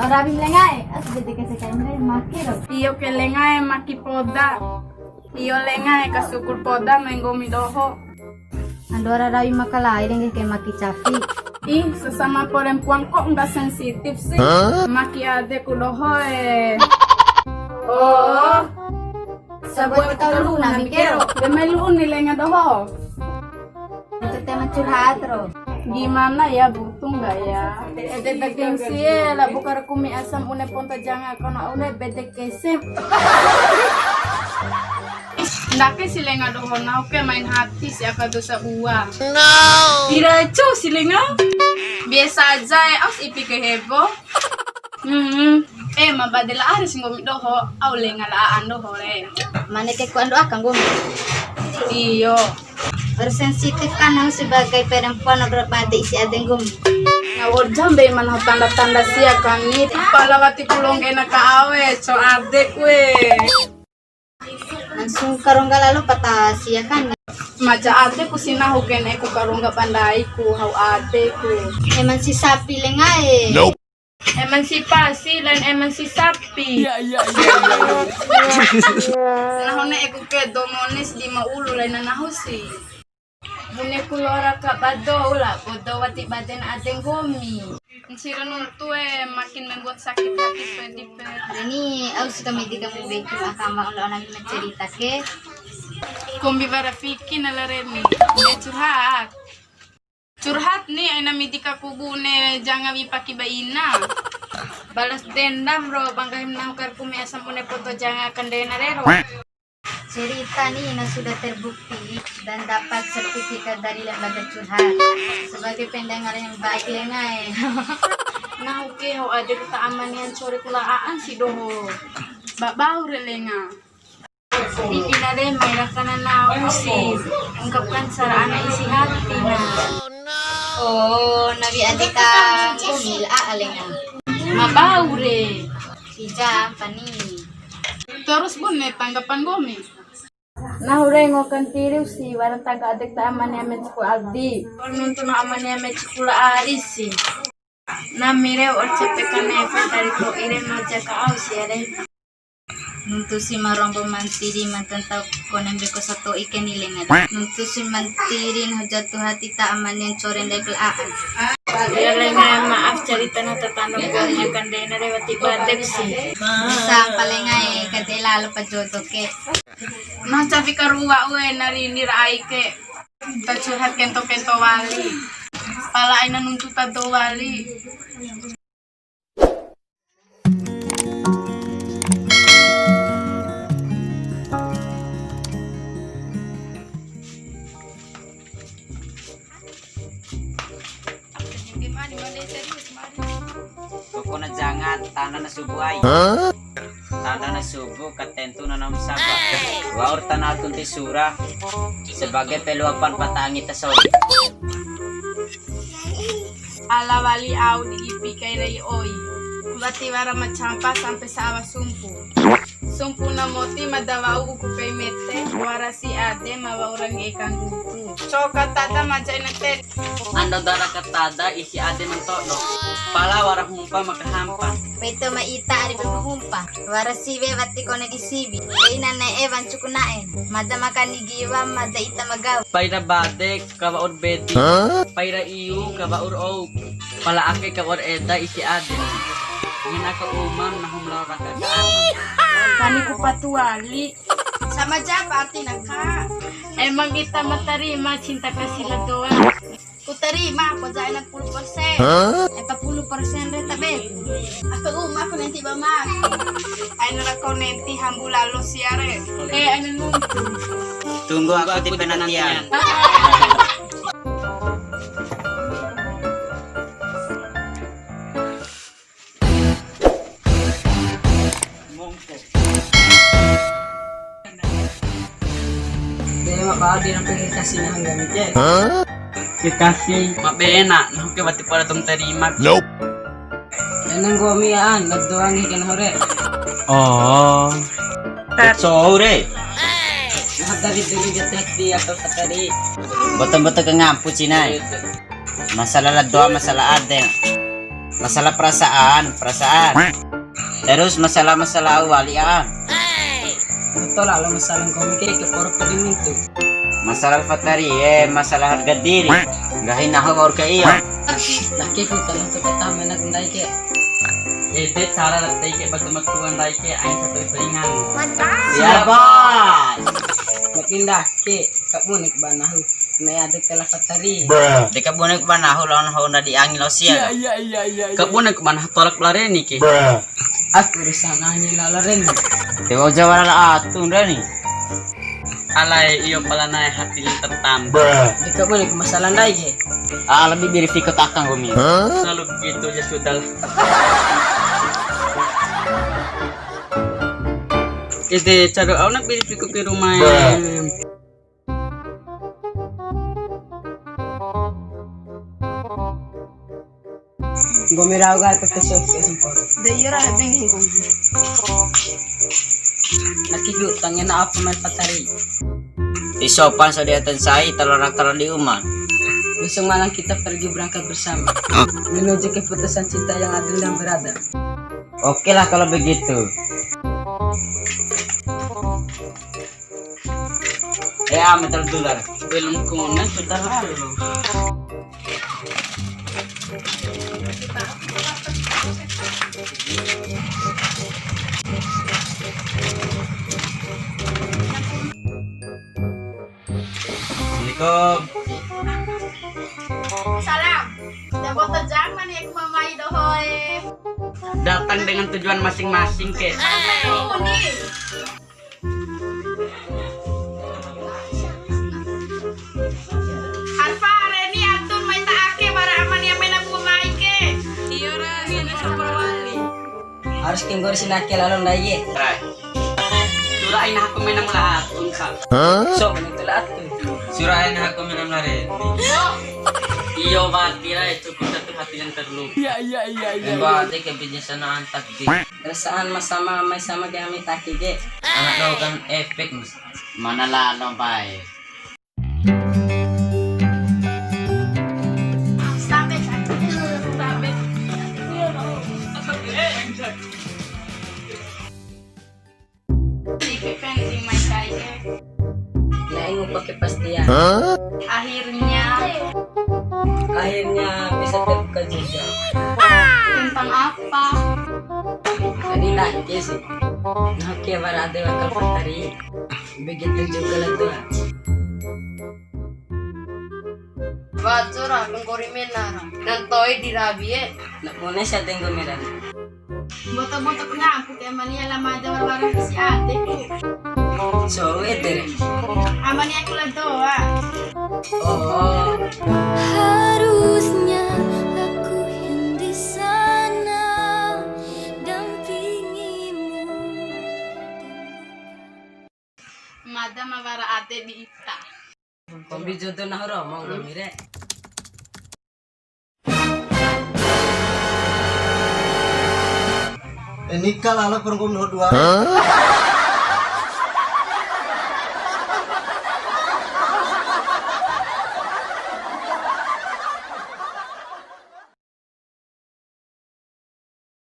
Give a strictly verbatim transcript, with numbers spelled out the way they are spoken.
Au rawi lenga e, as bede ke sekain re, maki ro. Iyo ke lenga e, maki poda. Iyo lenga e, kasukur poda mai nggomi doho. Ando ra rawi makalai re nggahi ke maki cafi. Ih, sesama perempuan kok nggak sensitif sih? Hah? Maki adeku doho e. Oh, sabua tolu na mikero. Be mai lu'u ni lenga doho. Itu tema curhat ro. Gimana ya, butuh nggak ya? Ede daging sie, la buka rekumi asam une ponta janga kono une bede kesem. Ndake si lenga doho nahu ke main hati si aka dosa ua. No. Ira cu si lenga. Biasa aja e, aus ipi ke heboh. Hmm. Eh, ma bade la aris nggomi doho, au lenga la aan doho re. Mane ke ku ando aka nggomi. Iyo. Bersensitif kan nahu sebagai perempuan, ora bade isi ade nggomi. Na wor jambe mana tanda-tanda sia kami. Pala wati pulong kena ka awe, co ade kue. Langsung karongga lalo pata sia kan. Maja ade ku sinahu kene ku karongga pandai ku hau ade ku. Eman si sapi lenga e. Nope. Eman si pasi dan eman si sapi. Iya, iya, iya, iya, iya. Nahu ne'e ku ke domones di ma ulu lain nahu si. Bune ku lora ka bado ula bodo wati baden ade nggomi. Ncira nuntu e makin membuat sakit hati pedih pe. Ini au suka medi kamu beku akama ula ona mencerita ke. Kombi bara fiki na la Reni. Dia curhat. Curhat ni aina midi kaku bune janga wi'i paki ba ina. Balas dendam ro banggahi nahu kar kumi asam bune poto janga kandena rero. Cerita ni na sudah terbukti dan dapat sertifikat dari lembaga curhat sebagai pendengar yang baik lenga e. Nahu ke ho ade ku ta amanian core kula aan si doho. Ba bau re lenga. Di ina re mai raka na nahu si ungkapkan sara ana isi hati na. Oh, nawi ade ka nggomi la a lenga. Ma bau re. Sija pani. Terus bune tanggapan nggomi. Nahu re ngokan tiriu si wara tangga ade ta amani ame cuku adi. Nuntu na amani ame cuku la ari si. Nami re orcepe kanefa dari ko ire maja ka au si are. Nuntu si ma rombo mantiri mantan tau kone mbeko sato'i ke ni lenga. Nuntu si mantiri nahu jatuh hati ta amanian core ndai la aan. Ya lenga, maaf cerita na tatando ko makan dena re wati badek si. Sampa lenga e kade lalo pa jodo ke. Nah cafi karua ue nari ni rai ke. Ta curhat kento-kento wali. Pala aina nuntu ta do wali. Pokokna janga tanda na subu ai. Hah? Tanda na subu katentu na naum saba. Waur tana tunti sura sebagai peluapan pata angi tasori. Ala wali au di ipi kai rai oi. Wati wara ma campa sampe sa awa sumpu. Sumpu na moti ma da wa'u uku pei mete, wara si ade ma wa'u ra ngge'e kanggutu. Coka tada maja ina te. Ando dara katada isi ade ma ntodo. Pala wara humpa ma kahampa. Peto ma ita ari bumbu humpa. Wara siwe wati kone di siwi. Ina ne'e wancuku na'e. Mada makani giwa, mada ita ma gau. Paira bade ka wa'ur bedi. Hah? Paira iu ka wa'ur ou. Pala ake ka wa'ur eda isi ade. Ngena ka umam nahum lao raka ka ana. Kani ku patu wali. Sama ja pa artina ka? Emang ita ma tarima cinta kasih la doang. Ku tarima, ku ja enam puluh persen. Hah? Empat puluh persen re tabe. Aku uma, aku nanti ba ma. Aina ra kau nanti hambu lalo sia re. Eh, aina nuntu. Tunggu aku di penantian. Mongko. Dewa kau di nampak kekasih nah enggak mikir. Hah? Kekasih. Ma bena, nah ke wati pada tom terima. Nope. Enang gua mian, nggak doang nih kena hore. Oh. Sore. Nah, tadi dulu jatuh di atau tadi. Betul-betul ke ngampu Cina. Masalah la doa, masalah ade. Masalah perasaan, perasaan. Terus masalah-masalah wali an. Betul lah, lo masalah nggomi ke, ke poro pedi mintu. Masalah fatari, eh, masalah harga diri. Nggahi nahu wa'ur ke iyo. Laki ku tolong ke kota menak ndai ke. Ede cara ratai ke batu matuan ndai ke, ain satu ringan. Mantap. Siap, Bos. Makin dah ke, kak bonek banahu. Nai adek tela fatari. De kak bonek banahu lawan ho nda di angin lo sia. Iya, iya, iya, iya, iya. Kak bonek banahu tolak belareni ke. Aku urusan angin lalareni. Dewa Jawara la atun reni. Alai, iyo pala nai hati li tertam. Deka bune ke masalah ndai ke. Ah, lebih biri fiko takang gumi. Kalau begitu ya sudahlah. Ede cado au nak biri fiko ke rumah. Nggomi rau ga ke keso ke sempor. De iyo ra hebe nggomi. Laki ku tangena apa main patari. Di sopan so di atan sai, telur akar di uman. Besok malam kita pergi berangkat bersama. Menuju keputusan cinta yang adil dan beradab. Oke lah kalau begitu. Eh, ah, meter dolar. Belum kena, sudah lalu. Assalamualaikum. Salam. Jaboto jang mani aku mamai dohoe. Datang dengan tujuan masing-masing ke. Uni. Arfa, Reni, Atun, mai ta ake, bara amani yang main aku mai ke. Iyo ra, Reni, sabar wali. Harus ke nggori sinake lalo ndai ye. Rai. Sura aina aku main mula Atun ka. So, menentu la Atun. Sura aina aku main mula Reni. Iyo, wati ra, cukup satu hati yang terluka. Iya, iya, iya, iya. Mbak, iya. Ate ke bijaksana antak di. Perasaan mas sama, mai sama ke ami taki ke. Anak doho kan efek, Mas. Mana lalo, Pai? Sampai, sampai. Lain ngupa kepastian. Akhirnya. Akhirnya bisa terbuka juga. Tentang apa? Tadi lagi sih. Nah, oke, bara ade wakal fatari. Begitu juga lah tuh. Wajar ah, nggori mena. Nantoi di rabi e. Nak mone sa tenggo merah. Boto-boto kenapa ke amania lama aja warung si ade. So ede. Amania aku la doa. Oh. Harusnya aku yang di sana dampingimu. Mada ma wara ade di ita. Kombi jodo nahu romo nggomi re. Eh, nikah lalo perengko nomor dua.